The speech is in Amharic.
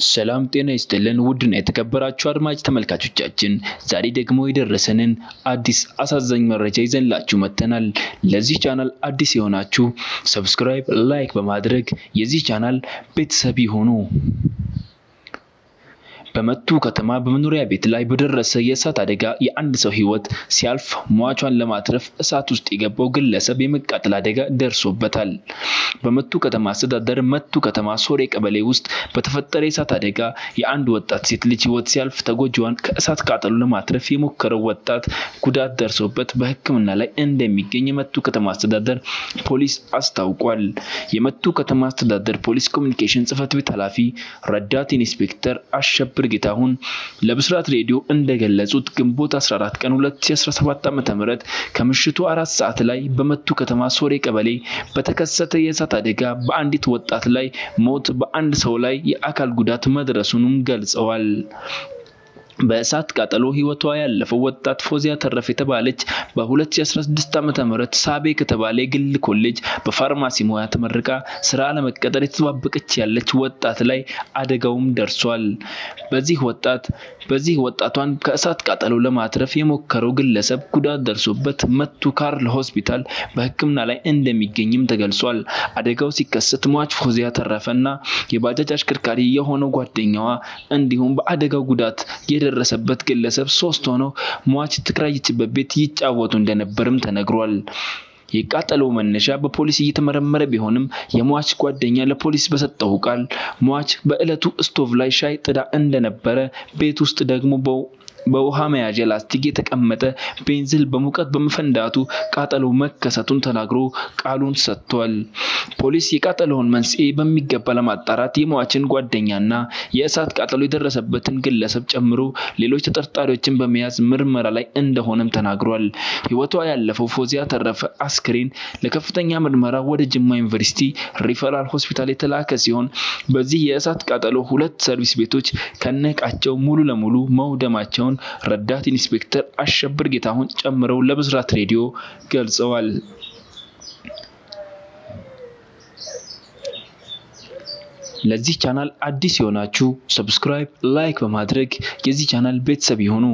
ሰላም ጤና ይስጥልን ውድና የተከበራችሁ አድማጭ ተመልካቾቻችን፣ ዛሬ ደግሞ የደረሰንን አዲስ አሳዛኝ መረጃ ይዘንላችሁ መጥተናል። ለዚህ ቻናል አዲስ የሆናችሁ subscribe፣ like በማድረግ የዚህ ቻናል ቤተሰብ ይሁኑ። በመቱ ከተማ በመኖሪያ ቤት ላይ በደረሰ የእሳት አደጋ የአንድ ሰው ሕይወት ሲያልፍ ሟቿን ለማትረፍ እሳት ውስጥ የገባው ግለሰብ የመቃጠል አደጋ ደርሶበታል። በመቱ ከተማ አስተዳደር መቱ ከተማ ሶሬ ቀበሌ ውስጥ በተፈጠረ የእሳት አደጋ የአንድ ወጣት ሴት ልጅ ሕይወት ሲያልፍ ተጎጂዋን ከእሳት ቃጠሎ ለማትረፍ የሞከረው ወጣት ጉዳት ደርሶበት በሕክምና ላይ እንደሚገኝ የመቱ ከተማ አስተዳደር ፖሊስ አስታውቋል። የመቱ ከተማ አስተዳደር ፖሊስ ኮሚኒኬሽን ጽሕፈት ቤት ኃላፊ ረዳት ኢንስፔክተር አሸብር ጌታሁን ለብስራት ሬዲዮ እንደገለጹት ግንቦት 14 ቀን 2017 ዓ.ም ከምሽቱ 4 ሰዓት ላይ በመቱ ከተማ ሶሬ ቀበሌ በተከሰተ የእሳት አደጋ በአንዲት ወጣት ላይ ሞት፣ በአንድ ሰው ላይ የአካል ጉዳት መድረሱንም ገልጸዋል። በእሳት ቃጠሎ ሕይወቷ ያለፈው ወጣት ፎዚያ ተረፈ የተባለች በ2016 ዓ.ም ሳቤ ከተባለ የግል ኮሌጅ በፋርማሲ ሙያ ተመርቃ ስራ ለመቀጠር የተጠባበቀች ያለች ወጣት ላይ አደጋውም ደርሷል። በዚህ ወጣቷን ከእሳት ቃጠሎ ለማትረፍ የሞከረው ግለሰብ ጉዳት ደርሶበት መቱ ካርል ሆስፒታል በሕክምና ላይ እንደሚገኝም ተገልጿል። አደጋው ሲከሰት ሟች ፎዚያ ተረፈና የባጃጅ አሽከርካሪ የሆነው ጓደኛዋ እንዲሁም በአደጋው ጉዳት የደረሰበት ግለሰብ ሶስት ሆነው ሟች የተከራየችበት ቤት ይጫወቱ እንደነበርም ተነግሯል። የቃጠሎው መነሻ በፖሊስ እየተመረመረ ቢሆንም የሟች ጓደኛ ለፖሊስ በሰጠው ቃል ሟች በዕለቱ ስቶቭ ላይ ሻይ ጥዳ እንደነበረ፣ ቤት ውስጥ ደግሞ በውሃ መያዣ ላስቲክ የተቀመጠ ቤንዚን በሙቀት በመፈንዳቱ ቃጠሎው መከሰቱን ተናግሮ ቃሉን ሰጥቷል። ፖሊስ የቃጠሎውን መንስኤ በሚገባ ለማጣራት የሟችን ጓደኛና የእሳት ቃጠሎ የደረሰበትን ግለሰብ ጨምሮ ሌሎች ተጠርጣሪዎችን በመያዝ ምርመራ ላይ እንደሆነም ተናግሯል። ሕይወቷ ያለፈው ፎዚያ ተረፈ አስክሬን ለከፍተኛ ምርመራ ወደ ጅማ ዩኒቨርሲቲ ሪፈራል ሆስፒታል የተላከ ሲሆን በዚህ የእሳት ቃጠሎ ሁለት ሰርቪስ ቤቶች ከነዕቃቸው ሙሉ ለሙሉ መውደማቸውን ረዳት ኢንስፔክተር አሸብር ጌታሁን ጨምረው ለብስራት ሬዲዮ ገልጸዋል። ለዚህ ቻናል አዲስ የሆናችሁ subscribe፣ like በማድረግ የዚህ ቻናል ቤተሰብ ይሁኑ።